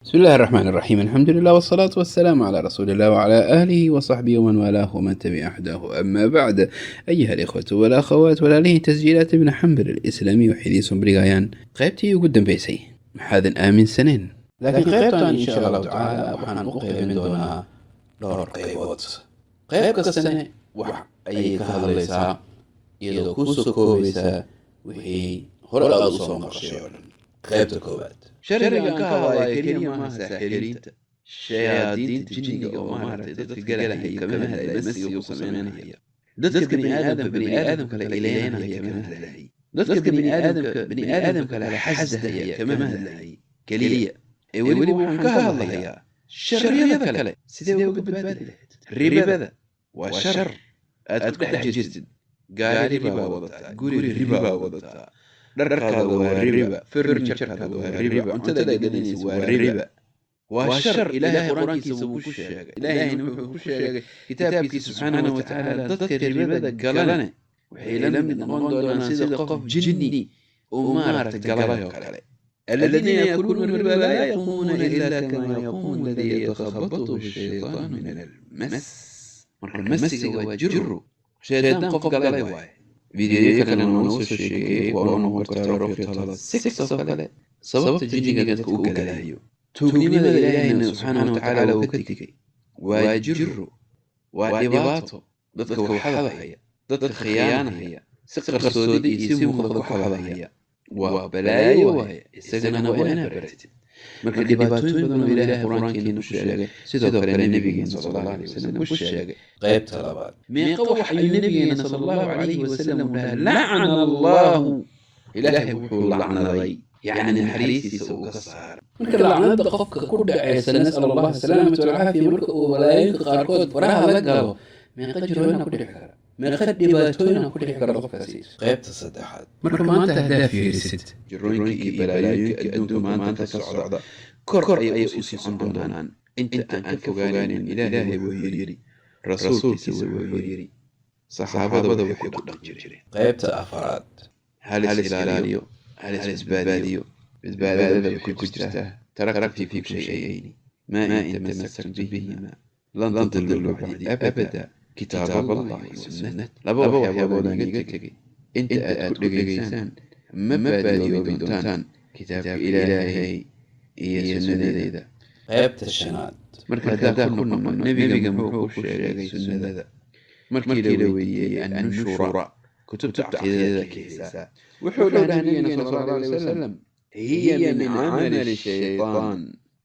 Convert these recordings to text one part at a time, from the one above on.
بسم الله الرحمن الرحيم، الحمد لله والصلاة والسلام على رسول الله وعلى آله وصحبه ومن والاه ومن تبع هداه. أما بعد، أيها الإخوة والأخوات، walaalihii tasjiilaat ibn xambal alislaami waxay idiin soo bandhigayaan qaybtii ugu dambeysay maxaadan aaminsaneen, laakiin qaybtan insha Allahu tacaala waxaan u qaybin doonaa dhowr qaybood. Qayb kastana wax ayay ka hadlaysaa, iyadoo kusoo koobaysaa wixii hore aada u soo maqashay oo dhan. Qaybta koowaad, sharcigan ka hadlaya keliya maaha saaxiriinta, shayaadiinta, jinniga oo maaragtay dadka galahaya kama hadlaya, masiga ku sameynaya dadka bani aadamka, bani aadamka la ileynaya kama hadlay, dadka bani aadamka bani aadamka la xasdaya kama hadlay keliya, ee weliba waxaan ka hadlayaa sharriyada kale. Sidee uga badbaadi lahayd ribada? Waa shar aad ku dhex jirtid. Gaari ribaa wadataa, guri ribaa wadataa, dharkaada waa riba, furniture-kaada waa riba, cuntada gadanaysa waa riba. Waa shar. Ilaahay Qur-aankiisa wuu ku sheegay. Ilaahayna wuxuu ku sheegay kitaabkiisa subxaanahu watacaala, dadka ribada galane waxay la mid noqon doonaan sida qof jinni uu maaragta galay oo kale. الذين يأكلون الربا لا يقومون إلا كما يقوم الذي يتخبطه الشيطان من المس. Marka masiga waa jiro, shaydaan qof galay waaye. Videoyo kalena noogu soo sheegay, waa u noqon kartaa ruqyatalada six oo kale, sababta jinniga dadka u galayo. Tuugnimada Ilaahayna subxaana watacaala uu ka digay. Waa jiro, waa dhibaato. Dadka waxadahaya, dadka khiyaanahaya, si qarsoodi iyo si muuqda ku xadahaya, waa balaayo waaye. Isagana waa inaad baratid. Marka dhibaatooyin badan oo Ilaahay Qur-aankeena ku sheegay, sidoo kale nabigeena sala Allahu alayhi wasalam ku sheegay. Qaybta labaad, meeqa wax ayuu nabigeena sala Allahu calayhi wasalam dhahay lacana Allahu, Ilaahay wuxuu lacnaday, yacni naxariistiisa uu ka saaray. Marka lacnada qofka ku dhacaysa, nasal Allah asalaamata walcaafiya, marka uu walaayinka qaarkood faraha la galo, meeqa jirooyina ku dhici kara, meeqa dhibaatooyina ku dhici kara qofkaasi? Qaybta saddexaad, marka maanta haddaa fiirisid jirooyinka iyo balaayooyinka adduunka maanta ka socda, kor ayay usii socon doonaan inta aan ka fogaanin. Ilaahay wuxuu yidhi, rasuulkiisa wuxuu yidhi, saxaabada waxay ku dhaqmi jireen. Qaybta afaraad, hal is ilaaliyo, hal is badbaadiyo. Badbaadada waxay ku jirtaa تركت فيكم شيئين ما إن تمسكتم بهما لن تضلوا بعدي أبدا، كتاب الله وسنة. Laba waxyaabood aan iga tegay, inta aad ku dhegaysaan ma baadiyoobi doontaan: kitaabka Ilaahay iyo sunnadeeda. Qaybta shanaad, marka haddaan ku noqono, nebiga muxuu ku sheegay sunnada? Markii la weydiiyey annushura, kutubta caqiidada keenaysaa, wuxuu dhahay nabigeena sala Allahu alayhi wasalam: هي من عمل الشيطان.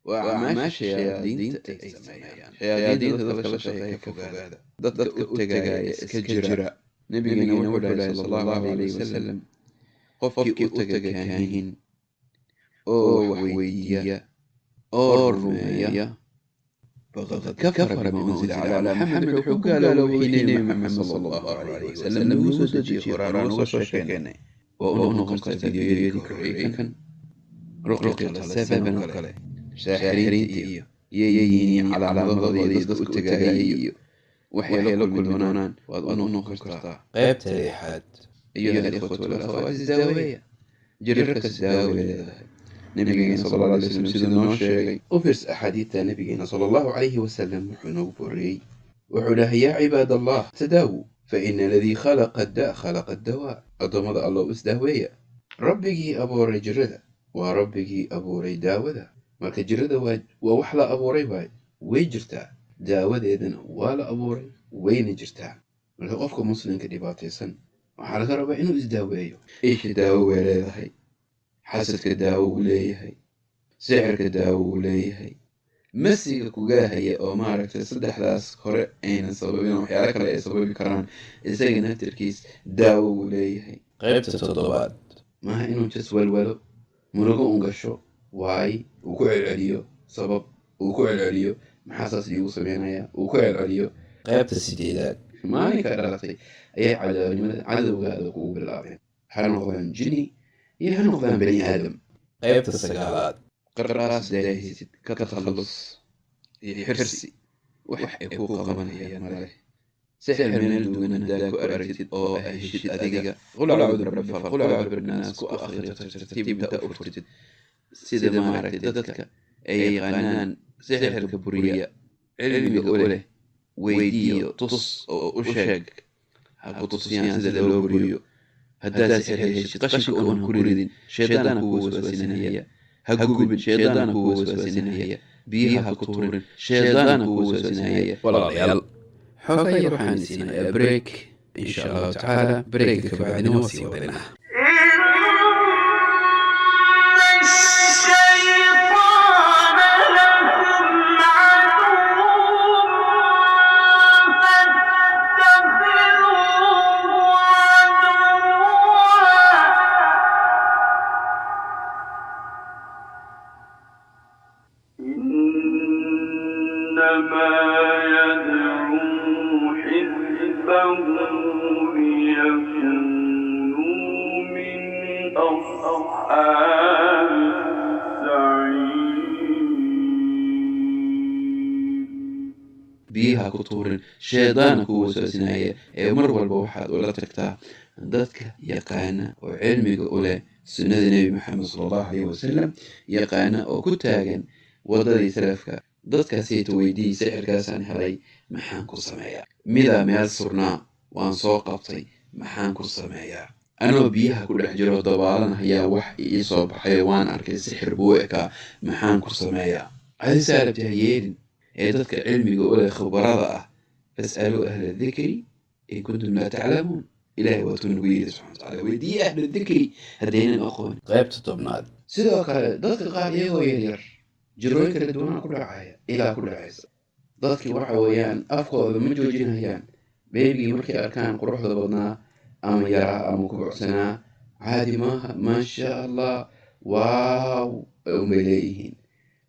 Waa acmaasha shayaadiinta ay sameeyaan. Shayaadiinta dadka la shaqeeya ka fogaada, dadka u tegaya iska jira. Nabigeena wuxuu dhahay sala Allahu alayhi wasalam: qofkii u taga kaahin oo wax weydiiya oo rumeeya, فقد كفر بما أنزل على محمد. Wuxuu ku gaaloobay wixii Nebi Maxamed sala Allahu alayhi wasalam lagu soo dejiyey. Horaan uga soo sheekeynay, waa u noqon karta videoyadii ka horreeyay kan, ruqyata seven oo kale, saaxiriinta iyo yeeyihiin calaamadooda iyo dadka u tagaaya iyo waxay la kulmi doonaan, waad u noqon kartaa. Qaybta lixaad, أيها الإخوة والأخوات، isdaaweeya. Jirarkas daawo bay leedahay. Nabigeena sala Allahu alayhi wasalam siduu noo sheegay, u fiirs axaadiidta nabigeena sala Allahu calayhi wasalam, wuxuu noogu booriyey, wuxuu dhahay: يا عباد الله، تداووا فإن الذي خلق الداء خلق الدواء. Addoommada Allow, isdaaweeya. Rabbigii abuuray jirada waa rabbigii abuuray daawada. Marka jirada waa wax la abuuray waay, way jirtaa. Daawadeedana waa la abuuray, wayna jirtaa. Marka qofka muslimka dhibaataysan waxaa laga rabaa inuu isdaaweeyo. Isha daawo way leedahay, xasadka daawo uu leeyahay, sixirka daawo uu leeyahay, masiga kugalahaya oo maaragtay saddexdaas hore aynan sababin, waxyaalo kale ay sababi karaan, isaga naftirkiis daawo uu leeyahay. Qaybta toddobaad, maaha inuu jas walwalo, murugo un gasho, waay uu ku celceliyo, sabab uu ku celceliyo, maxaa saas iigu sameynaya uu ku celceliyo. Qaybta sideedaad, Maalinka dhalatay ayay cadawnimada cadowgaada kugu bilaabeen, ha noqdaan jinni iyo ha noqdaan bani aadam. Qaybta sagaalaad, Qardhaas daahaysid ka takhallus iyo xirsi wax ay ku qabanayaan maleh. Sixir meel duwan haddaa ku aragtid oo heshid adiga, قل أعوذ برب الفلق، قل أعوذ برب الناس ku akhriyo tartiib intaa u furtid, sida maaragtay dadka Ay yaqaanaan sixirka buriya, cilmiga u leh, weydiiyo, tus oo u sheeg, ha ku tusiyaan sida loo buriyo. Haddaad sixir heshid, qashinka uun ha ku ridin, shaydaana kugu waswaasinahaya. Ha gubin, shaydaana kugu waswaasinahaya. Biyaha ha ku tuurin, shaydaana kugu waswaasinahaya. Walaalayaal, xogay waxaan siinayaa break. Insha Allahu tacaala break-ka kabacdina waa sii wadaynaa. إن الشيطان لكم عدو فاتخذوه عدوا. إنما يدعو حزبه ليكونوا من أصحاب السعير. Biyaha ku tuurin, shaydaana kugu waswaasinaya. Ee mar walba waxaad ula tagtaa dadka yaqaana oo cilmiga u leh sunnada Nebi Maxamed sala Allahu calayhi wasalam, yaqaana oo ku taagan waddadii salafka. Dadkaasayta weydiiyey: sixirkaasaan helay, maxaan ku sameeyaa? Midaa meel surnaa waan soo qabtay, maxaan ku sameeyaa? Anoo biyaha ku dhex jiro dabaalanhayaa wax ii soo baxay, waan arkay, sixir buu u ekaa, maxaan ku sameeyaa? Adisaa rabti ha yeelin, ee dadka cilmiga u leh, khubarada ah. فاسألوا أهل الذكر إن كنتم لا تعلمون. Ilahay waatuu nagu yidhi subxana watacaala: weydiiye ahlu dikri haddaynan aqoon. Qaybta 10aad. Sidoo kale dadka qaar iyagoo yaryar jirooyin kala duwanaa ku dhacaya, ilaa ku dhacaysa. Dadkii waxa weeyaan afkooda ma joojinayaan. Beebigii markay arkaan quruxda badnaa ama yaraa ama kubocsanaa, caadi maaha, maasha Allah, wow unbay leeyihiin.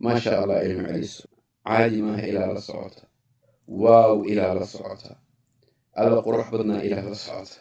Maasha Allah, ilma celiso, caadi maaha, ilaa la socota, wow, ilaa la socota, alla qurux badnaa, ilaa la socota.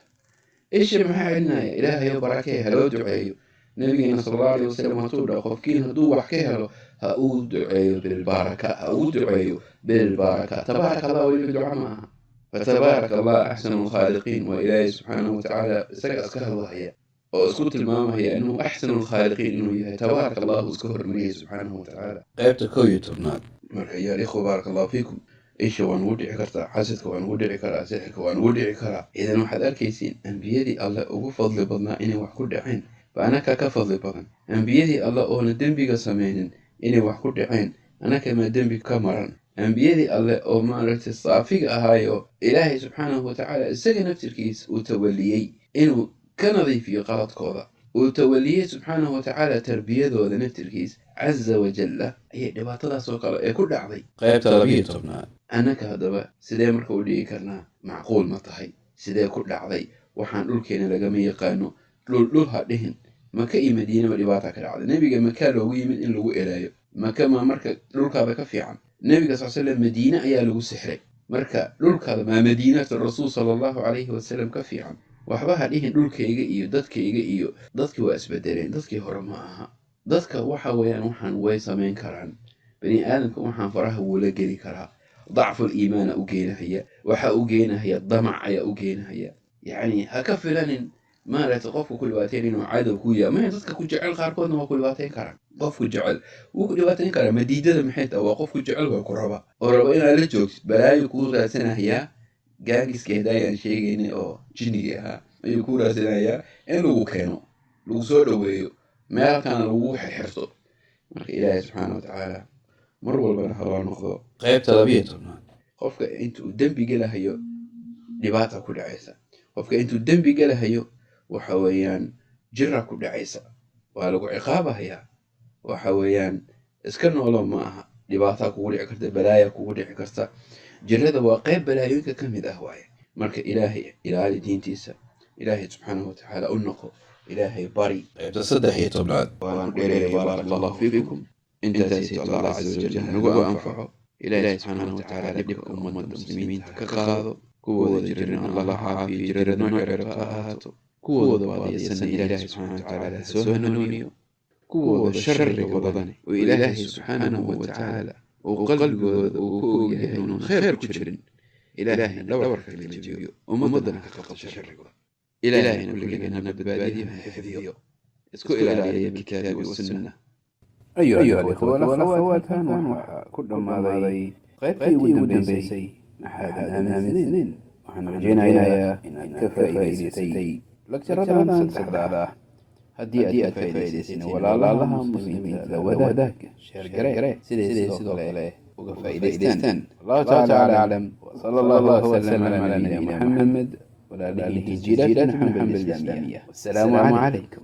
Isha maxaa celinaya? Ilaahayo barakee, haloo duceeyo. Nabigeena sala Allahu alayhi wasalam hatuu dha: qofkiin hadduu wax ka helo, ha uu duceeyo bilbaraka, ha uu duceeyo bilbaraka. Tabaaraka Allah weliba duca ma aha. Fatabaaraka Allah axsanu lkhaaliqiin. Waa Ilaahay subxaanahu watacaala isaga iska hadlahaya oo isku tilmaamaya inuu axsanu lkhaaliqiin inuu yahay. Tabaaraka Allahu iska hormariyay subxaanahu watacaala. Qaybta 11aad. Marka yaa ikhwa, baaraka Allahu fiikum, isha waa nugu dhici kartaa, xasidka waa nugu dhici karaa, sixirka waa nugu dhici karaa. Idan waxaad arkaysiin ambiyadii Alle ugu fadli badnaa inay wax ku dhaceen, ba anaka ka fadli badan. Ambiyadii Alle oona dembiga sameynin inay wax ku dhaceen, anaka maa dembi ka maran? Ambiyadii Alle oo maaragtay saafiga ahaayo, Ilaahay subxaanahu watacaala isaga naftirkiisa uu tawaliyey inuu ka nadiifiyo qaladkooda, uu tawaliyey subxaanahu watacaala tarbiyadooda naftirkiisa caza wajalla, ayay dhibaatadaas oo kale ee ku dhacday. Qaybta 12aad. Annaka haddaba sidee marka u dhigi karnaa? Macquul ma tahay? Sidee ku dhacday? Waxaan dhulkeena lagama yaqaano. Dhul dhul ha dhihin. Maka iyo Madiinaba dhibaata ka dhacday. Nebiga Makaa loogu yimid in lagu elaayo. Maka maa marka dhulkaada ka fiican? Nebiga sal slam Madiine ayaa lagu sixray. Marka dhulkaada maa madiinatu rasuul sala Allahu calayhi wasalam ka fiican? Waxba ha dhihin dhulkayga iyo dadkayga iyo dadkii waa isbedeleen, dadkii hore ma aha. Dadka waxa weeyaan waxaan way samayn karaan. Bani aadamka waxaan faraha wuula geli karaa. Dacful iimaana u geenahaya, waxaa u geenahaya damac ayaa u geenahaya. Yacni ha ka filanin maaragtay qofka ku dhibaateyn inuu cadow ku yahay. Maya, dadka ku jecel qaarkoodna waa ku dhibaateyn karaan. Qofku jecel wuu ku dhibaateyn karaa. Madiidada maxay tahay? Waa qofku jecel, waa ku raba oo raba inaad la joogtid, balaayo kuu raadsanayaa. Gaangiska hadaayaan sheegaynay oo jinnigii ahaa ayuu kuu raadsanayaa in lagu keeno, lagu soo dhoweeyo, meelkana lagu xirxirto. Marka Ilaahay subxaana watacaala mar walbana haloo noqdo. Qaybta 12aad. Qofka intuu dembi gelahayo dhibaata ku dhacaysa. Qofka intuu dembi gelahayo waxa weeyaan jira ku dhacaysa, waa lagu ciqaabahayaa. Waxa weeyaan iska noolo ma aha. Dhibaataa kugu dhici karta, balaaya kugu dhici karta. Jirada waa qayb balaayooyinka ka mid ah waaye. Marka Ilaahay ilaali diintiisa, Ilaahay subxaanahu watacaala u noqo, Ilaahay bari. Qaybta 13aad. Waan ku dheereeyay. Baaraka Allahu fiikum. Intaasayto Allah caza wajal nagu anfaco. Ilaahay subxaanahu watacaala dhibka ummadda muslimiinta ka qaado. Kuwooda jirin Allah caafiyo, jirada noocay rabto ha ahaato. Kuwooda baadiyasana Ilaahay subxaanahu watacaala ha soo hanuuniyo. Kuwooda shariga badan oo Ilaahay subxaanahu watacaala uu qalbigooda uu ku ogyahay inuun khayr ku jirin, Ilaahayna dhabarka kala jebiyo, ummadana ka qabto sharigooda. Ilaahayna kulligeen hana badbaadiyo, hana xifdiyo. Isku ilaaliya bilkitaabi wasunna. Ayuha alikhwa walakhawaat, halkan waxaa ku dhammaaday qaybtii ugu dambeysay Maxaad Aaminsanayn. Waxaan rajaynayaa inaad ka faa'iidaysatay lagjaradan saddexda ah. Haddii aad ka faa'iidaysatayna, walaalaha muslimiinta la wadaag, share garee, siday sidoo kale uga faa'iidaystaan. Allahu tacaala aclam, وصلى الله وسلم على نبينا محمد وعلى آله. تسجيلات بن حنبل الإسلامية، والسلام عليكم.